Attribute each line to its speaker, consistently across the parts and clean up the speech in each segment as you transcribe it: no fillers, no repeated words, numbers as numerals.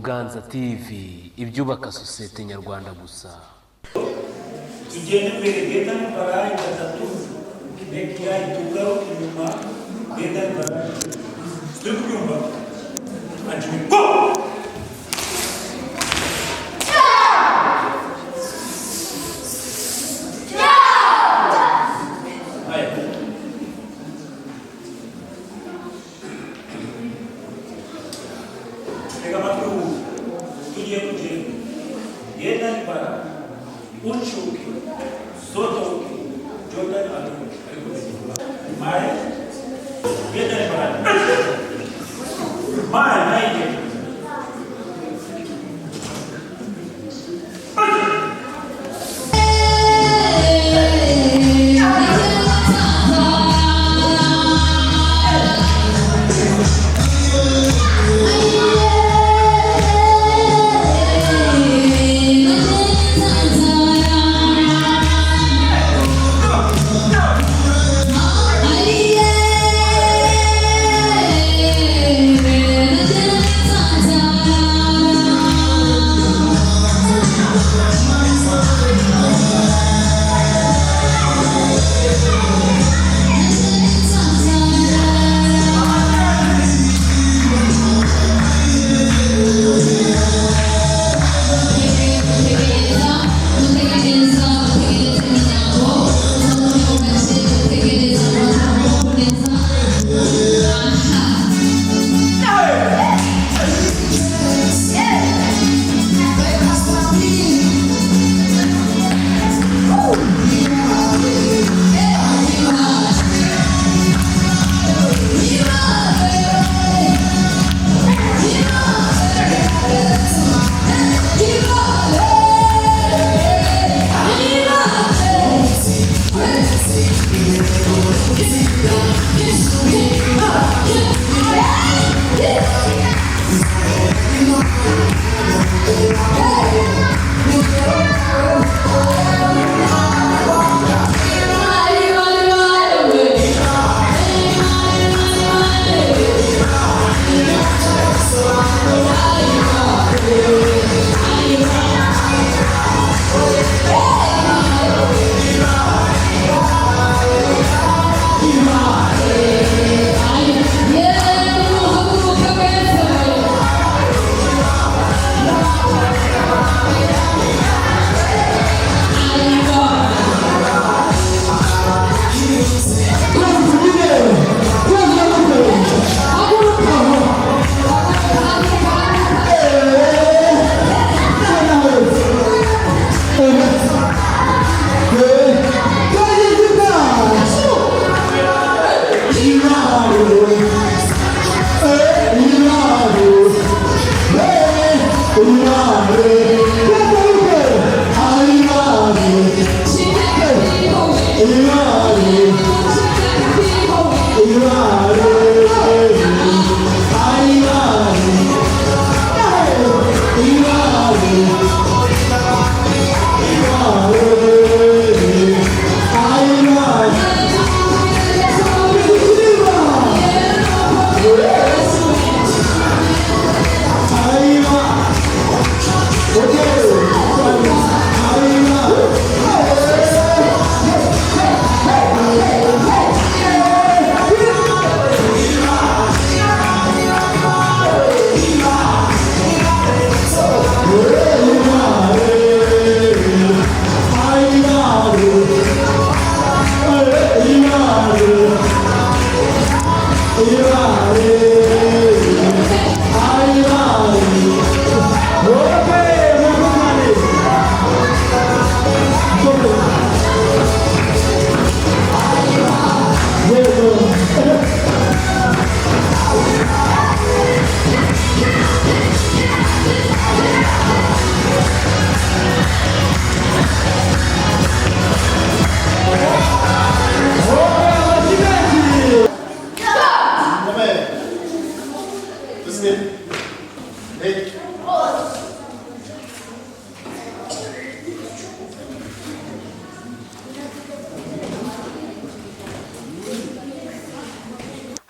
Speaker 1: Muganza TV, ibyubaka sosiyete nyarwanda gusa.
Speaker 2: Tugende imbere, gedan barai gatatu, nekiai, tugaruke inyuma, gedan barai. Turi kubyumva? Hajime, go! Haya. Tega amatwi ubu tugiye kugenda gedan barai, uchuke, sotoke, jodan atuke, ariko mae, gedan barai, mae naige.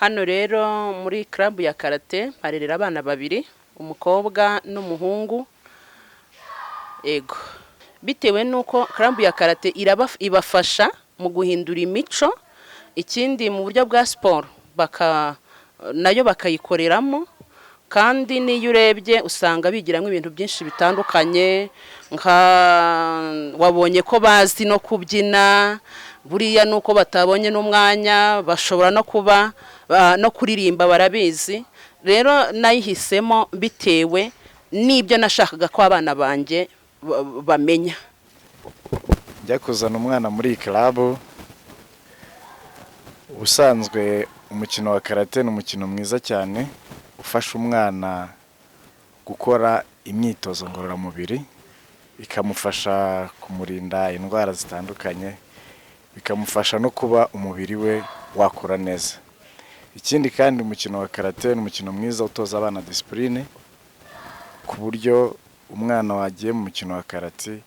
Speaker 3: Hano rero muri club ya karate harerera abana babiri. Umukobwa n'umuhungu. Ego, bitewe n'uko club ya karate ibafasha mu guhindura imico. Ikindi, mu buryo bwa siporo baka nayo bakayikoreramo, kandi n'iyo urebye usanga bigiramo ibintu byinshi bitandukanye, nka wabonye ko bazi no kubyina. Buriya nuko batabonye n'umwanya, bashobora no kuba no kuririmba barabizi. Rero nayihisemo bitewe n'ibyo nashakaga ko abana banjye bamenya.
Speaker 4: Njya kuzana umwana muri iyi club, ubusanzwe umukino wa karate ni umukino mwiza cyane ufasha umwana gukora imyitozo ngororamubiri, ikamufasha kumurinda indwara zitandukanye, bikamufasha no kuba umubiri we wakura neza. Ikindi kandi, umukino wa karate ni umukino mwiza utoza abana discipline, ku buryo umwana wagiye mu mukino wa karate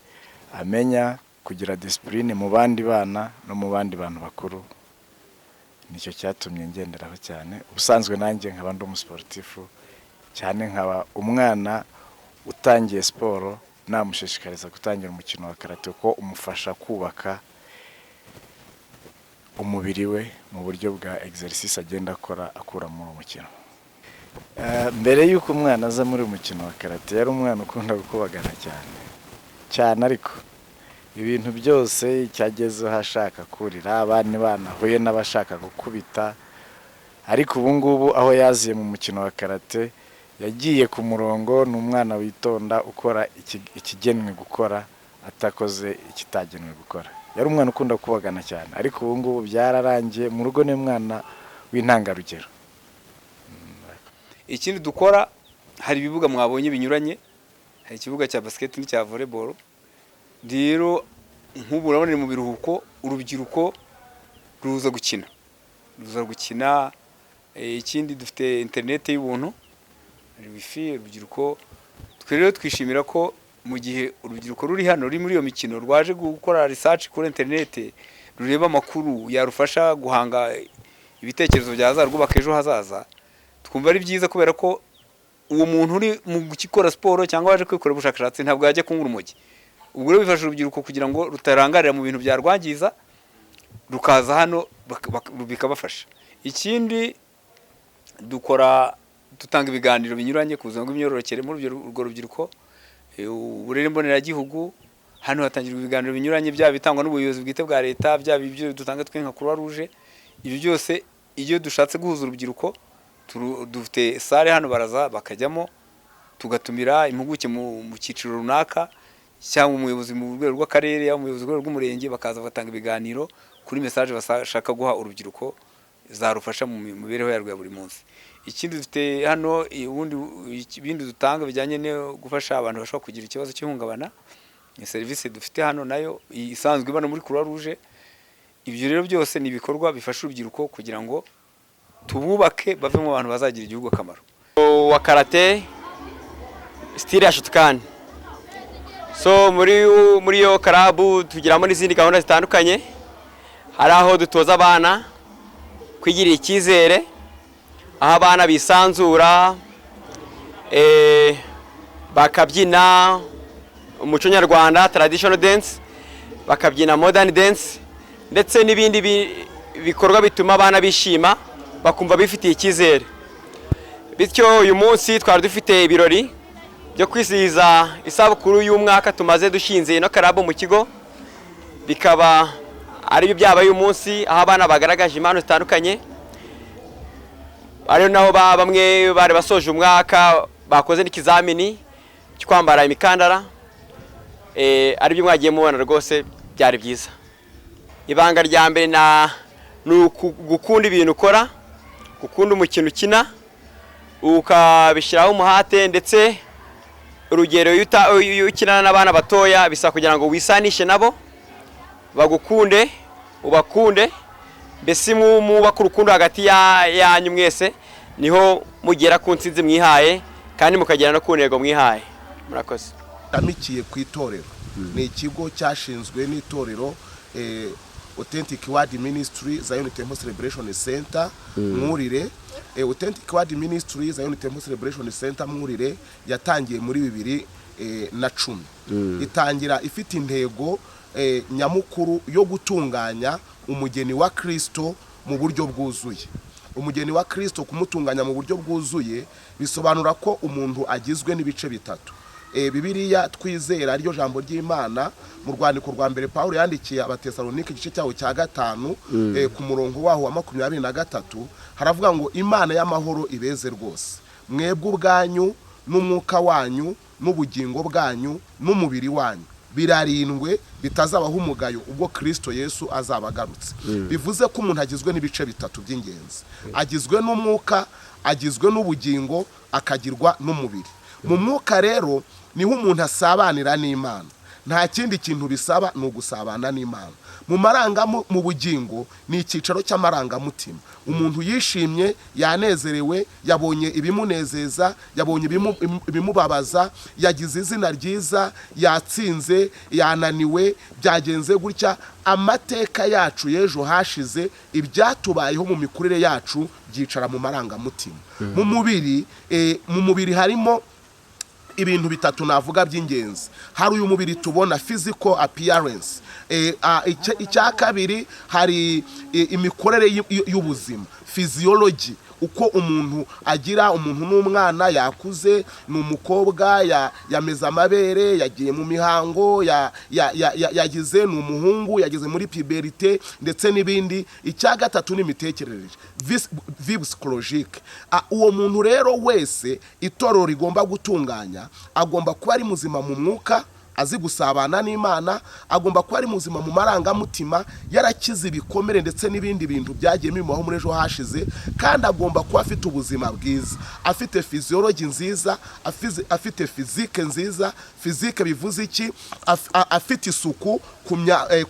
Speaker 4: amenya kugira discipline mu bandi bana no mu bandi bantu bakuru. Nicyo cyatumye ngenderaho cyane. Ubusanzwe nanjye nkaba ndi umusiporutifu cyane, nkaba umwana utangiye siporo namushishikariza gutangira umukino wa karate, kuko umufasha kubaka umubiri we mu buryo bwa exercice agenda akora akura muri uwo mukino. Mbere y'uko umwana aza muri uyu mukino wa karate, yari umwana ukunda gukubagana cyane cyane, ariko ibintu byose icyagezeho ashaka kurira abandi bana ahuye n'abashaka gukubita. Ariko ubu ngubu aho yaziye mu mukino wa karate, yagiye ku murongo, ni umwana witonda, ukora ikigenwe gukora, atakoze ikitagenwe gukora. Yari umwana ukunda kubagana cyane, ariko ubu ngubu byararangiye. Mu rugo ni umwana w'intangarugero.
Speaker 5: Ikindi dukora, hari ibibuga mwabonye binyuranye, hari ikibuga cya basket n'icya volleyball. Rero nk'ubu urabona ni mu biruhuko, urubyiruko ruza gukina, ruza gukina. Ikindi, dufite interineti y'ubuntu, hari wifi. Urubyiruko twe rero twishimira ko mu gihe urubyiruko ruri hano, ruri muri iyo mikino, rwaje gukora research kuri interineti, rureba amakuru yarufasha guhanga ibitekerezo byazarwubaka ejo hazaza, twumva ari byiza, kubera ko uwo muntu uri mu gukora siporo cyangwa waje kwikorera ubushakashatsi ntabwo yajya kunywa urumogi. Ubwo rero bifasha urubyiruko kugira ngo rutarangarira mu bintu byarwangiza, rukaza hano bikabafasha. Ikindi dukora, dutanga ibiganiro binyuranye ku buzima bw'imyororokere muri urwo rubyiruko, uburere mboneragihugu. Hano hatangirwa ibiganiro binyuranye, byaba bitangwa n'ubuyobozi bwite bwa leta, byaba ibyo dutanga twe nka Croix Rouge. Ibyo byose, iyo dushatse guhuza urubyiruko, dufite salle hano, baraza bakajyamo, tugatumira impuguke mu cyiciro runaka, cyangwa umuyobozi mu rwego rw'akarere, cyangwa umuyobozi mu rwego rw'umurenge, bakaza bagatanga ibiganiro kuri message bashaka guha urubyiruko zarufasha mu mibereho yarwo ya buri munsi. Ikindi dufite hano, ubundi ibindi dutanga bijyanye no gufasha abantu bashobora kugira ikibazo cy'ihungabana, ni serivisi dufite hano nayo isanzwe iba no muri Croix Rouge. Ibyo rero byose ni ibikorwa bifasha urubyiruko kugira ngo tububake, bavemo abantu bazagira igihugu akamaro.
Speaker 6: Wa karate, style ya Shotokan. So muri iyo club tugiramo n'izindi gahunda zitandukanye. Hari aho dutoza abana kwigirira icyizere, aho abana bisanzura, bakabyina umuco nyarwanda, traditional dance, bakabyina modern dance, ndetse n'ibindi bikorwa bituma abana bishima, bakumva bifitiye icyizere. Bityo uyu munsi twari dufite ibirori byo kwizihiza isabukuru y'umwaka tumaze dushinze ino club mu kigo, bikaba aribyo byabaye uyu munsi, aho abana bagaragaje impano zitandukanye, ari naho bamwe bari basoje umwaka, bakoze n'ikizamini cyo kwambara imikandara, aribyo mwagiye mubona. Rwose byari byiza. Ibanga rya mbere ni gukunda ibintu ukora, gukunda umukino ukina, ukabishyiraho umuhate. Ndetse urugero, iyo ukinana n'abana batoya, bisaba kugira ngo wisanishe nabo, bagukunde, ubakunde, mbese mwubake urukundo hagati yanyu mwese, niho mugera ku ntsinzi mwihaye kandi mukagera no ku ntego mwihaye. Murakoze.
Speaker 7: Shamikiye ku itorero, ni ikigo cyashinzwe n'itorero. Authentic Word Ministry Zion Temple Celebration Center Mwurire. Authentic Word Ministry Zion Temple Celebration Center Mwurire yatangiye muri 2010, itangira ifite intego nyamukuru yo gutunganya umugeni wa Kristo mu buryo bwuzuye. Umugeni wa Kristo kumutunganya mu buryo bwuzuye bisobanura ko umuntu agizwe n'ibice bitatu. Bibiliya twizera, ariryo jambo ry'Imana, mu rwandiko rwa mbere Pawulo yandikiye Abatesalonike, igice cyaho cya 5, ku murongo waho wa 23, haravuga ngo: "Imana y'amahoro ibeze rwose mwebwe ubwanyu, n'umwuka wanyu, n'ubugingo bwanyu, n'umubiri wanyu birarindwe bitazabaho umugayo ubwo Kristo Yesu azaba agarutse." Bivuze ko umuntu agizwe n'ibice bitatu by'ingenzi: agizwe n'umwuka, agizwe n'ubugingo, akagirwa n'umubiri. Mu mwuka rero niho umuntu asabanira n'Imana. Nta kindi kintu bisaba, ni ugusabana n'Imana. Mu marangamu, mu bugingo ni icyicaro cy'amarangamutima. Umuntu yishimye, yanezerewe, yabonye ibimunezeza, yabonye ibimubabaza, yagize izina ryiza, yatsinze, yananiwe, byagenze gutya. Amateka yacu y'ejo hashize, ibyatubayeho mu mikurire yacu, byicara mu marangamutima. Mu mubiri harimo ibintu bitatu navuga by'ingenzi. Hari uyu mubiri tubona, physical appearance. Icya kabiri, hari imikorere y'ubuzima, physiology, uko umuntu agira. Umuntu n'umwana, yakuze, ni umukobwa, yameze amabere, yagiye mu mihango, yagize, ni umuhungu, yageze muri puberté, ndetse n'ibindi. Icya gatatu ni imitekerereze, vie psychologique. Uwo muntu rero wese itorero rigomba gutunganya agomba kuba ari muzima mu mwuka, azi gusabana n'Imana, agomba kuba ari muzima mu marangamutima, yarakize ibikomere ndetse n'ibindi bintu byagiye bimubaho muri ejo hashize, kandi agomba kuba afite ubuzima bwiza, afite physiology nziza, afite physique nziza. Physique bivuze iki? Afite isuku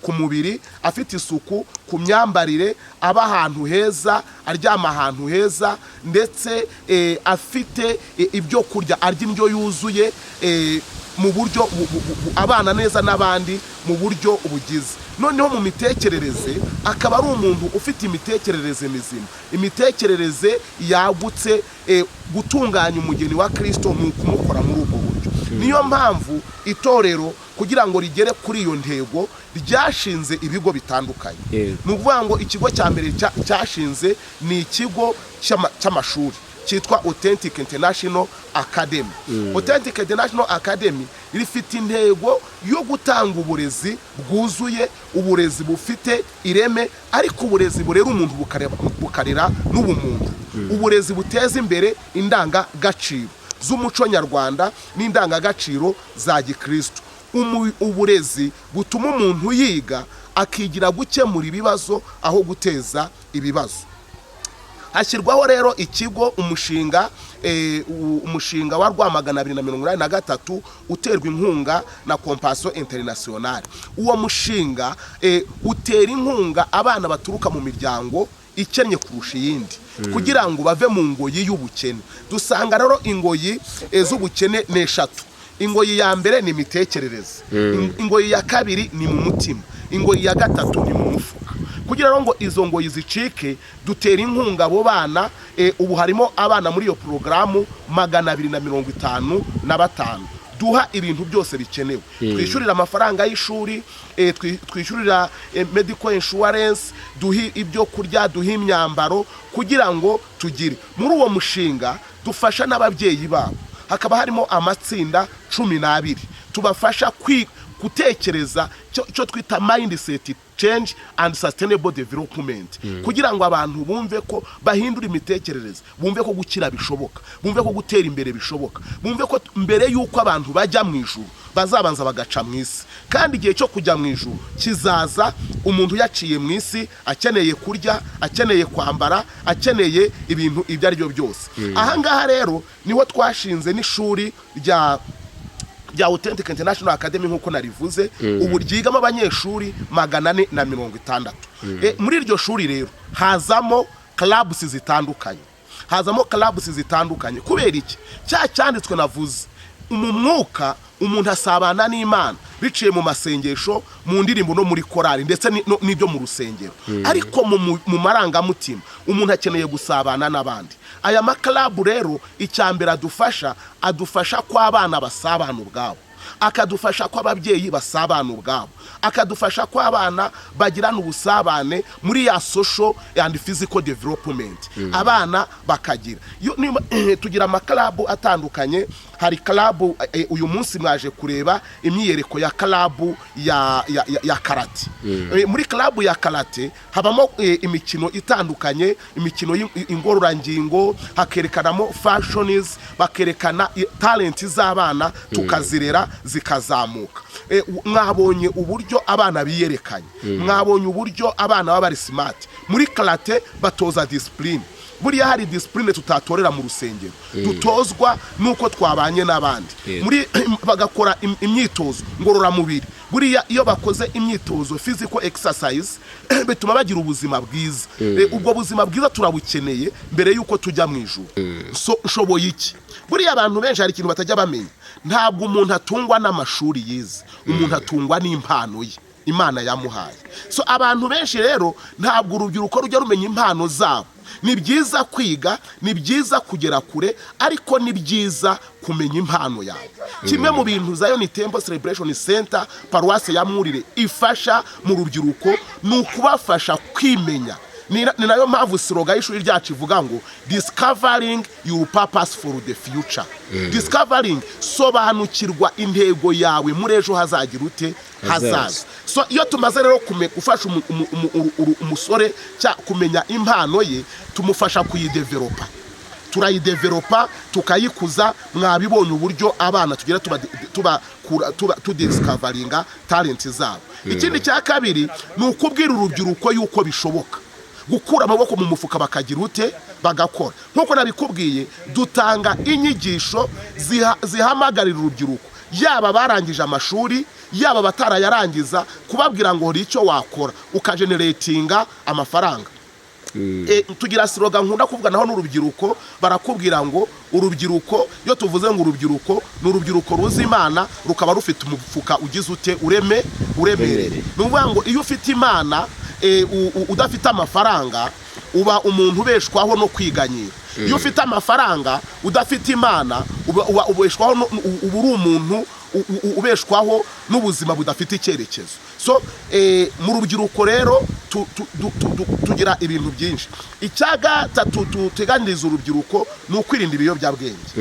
Speaker 7: ku mubiri, afite isuku ku myambarire, aba ahantu heza, aryama ahantu heza, ndetse afite ibyo kurya, arya indyo yuzuye, mu buryo abana neza n'abandi mu buryo bugize. Noneho mu mitekerereze akaba ari umuntu ufite imitekerereze mizima, imitekerereze yagutse. Gutunganya umugeni wa Kirisito ni ukumukora muri ubwo buryo. Niyo mpamvu itorero, kugira ngo rigere kuri iyo ntego, ryashinze ibigo bitandukanye. Ni ukuvuga ngo ikigo cya mbere cyashinze ni ikigo cy'amashuri cyitwa Authentic International Academy. Authentic International Academy rifite intego yo gutanga uburezi bwuzuye, uburezi bufite ireme, ariko uburezi burera umuntu, bukarera n'ubumuntu, uburezi buteza imbere indangagaciro z'umuco nyarwanda n'indangagaciro za gikristo, uburezi butuma umuntu yiga akigira gukemura ibibazo aho guteza ibibazo. Hashyirwaho rero ikigo, umushinga umushinga wa rwa 283, uterwa inkunga na Compassion Internationale. Uwo mushinga utera inkunga abana baturuka mu miryango ikennye kurusha iyindi kugira ngo bave mu ngoyi y'ubukene. Dusanga rero ingoyi z'ubukene ni eshatu. Ingoyi ya mbere ni imitekerereze, ingoyi ya kabiri ni mu mutima, ingoyi ya gatatu ni mu mufuka. Kugira ngo izo ngoyi zicike, dutera inkunga abo bana. Ubu harimo abana muri iyo porogaramu 255, duha ibintu byose bikenewe: twishyurira amafaranga y'ishuri, twishyurira medical insurance, duhe ibyo kurya, duhe imyambaro, kugira ngo tugire. Muri uwo mushinga dufasha n'ababyeyi babo. Hakaba harimo amatsinda 12 tubafasha gutekereza, cyo twita mindset change and sustainable development, kugira ngo abantu bumve ko bahindura imitekerereze, bumve ko gukira bishoboka, bumve ko gutera imbere bishoboka, bumve ko mbere y'uko abantu bajya mu ijuru bazabanza bagaca mu isi, kandi igihe cyo kujya mu ijuru kizaza umuntu yaciye mu isi, akeneye kurya, akeneye kwambara, akeneye ibintu ibyo ari byo byose. Aha ngaha rero niho twashinze n'ishuri rya Authentic International Academy, nk'uko narivuze, ubu ryigamo abanyeshuri 460. Muri iryo shuri rero hazamo clubs zitandukanye, hazamo clubs zitandukanye. Kubera iki? Cya cyanditswe navuze mu mwuka. Umuntu asabana n'Imana biciye mu masengesho, mu ndirimbo no muri korali, ndetse n'ibyo mu rusengero. Ariko mu marangamutima umuntu akeneye gusabana n'abandi. Aya ma club rero, icya mbere adufasha ko abana basabana ubwabo, akadufasha ko ababyeyi basabana ubwabo, akadufasha ko abana bagirana ubusabane muri ya social and physical development. Abana bakagira tugira ama club atandukanye. Hari club, uyu munsi mwaje kureba imyiyereko ya club ya karate. Muri club ya karate habamo imikino itandukanye, imikino ingororangingo, hakerekanamo fashions, bakerekana talent z'abana, tukazirera zikazamuka. Mwabonye uburyo abana biyerekanye, mwabonye uburyo abana baba bari smart. Muri karate batoza discipline. Buriya hari discipline tutatorera mu rusengero, dutozwa nuko twabanye n'abandi. Muri bagakora imyitozo ngororamubiri. Buriya iyo bakoze imyitozo, physical exercise, bituma bagira ubuzima bwiza. Ubwo buzima bwiza turabukeneye mbere y'uko tujya mu ijuru. So nshoboye iki? Buriya abantu benshi hari ikintu batajya bamenya: ntabwo umuntu atungwa n'amashuri yize, umuntu atungwa n'impano ye Imana yamuhaye. So abantu benshi rero, ntabwo urubyiruko rujya rumenya impano zabo. Ni byiza kwiga, ni byiza kugera kure, ariko ni byiza kumenya impano yawe. Kimwe mu bintu Zion Temple Celebration Center, Paruwasi ya Mwurire, ifasha mu rubyiruko ni ukubafasha kwimenya. Ni nayo mpamvu slogan y'ishuri ryacu ivuga ngo "Discovering your purpose for the future". Discovering, sobanukirwa intego yawe muri ejo hazagira ute? Hazaza. So iyo tumaze rero gufasha umusore kumenya impano ye, tumufasha kuyidevelopa, turayidevelopa tukayikuza. Mwabibonye uburyo abana tugira tuba tudiscoveringa talent zabo. Ikindi cya kabiri ni ukubwira urubyiruko yuko bishoboka gukura amaboko mu mufuka, bakagira ute? Bagakora. Nk'uko nabikubwiye, dutanga inyigisho zihamagarira urubyiruko, yaba barangije amashuri, yaba batarayarangiza, kubabwira ngo hari icyo wakora ukageneratinga amafaranga. Tugira slogan nkunda kuvuganaho n'urubyiruko. Barakubwira ngo urubyiruko, iyo tuvuze ngo urubyiruko, ni urubyiruko ruzi Imana, rukaba rufite umufuka ugize ute? Uremereye. Ni ukuvuga ngo iyo ufite Imana, udafite amafaranga, uba umuntu ubeshwaho no kwiganyira. Iyo ufite amafaranga udafite Imana, uba ubeshwaho uba uri umuntu ubeshwaho n'ubuzima budafite icyerekezo. So mu rubyiruko rero tugira ibintu byinshi. Icya gatatu tuteganyiriza urubyiruko ni ukwirinda ibiyobyabwenge.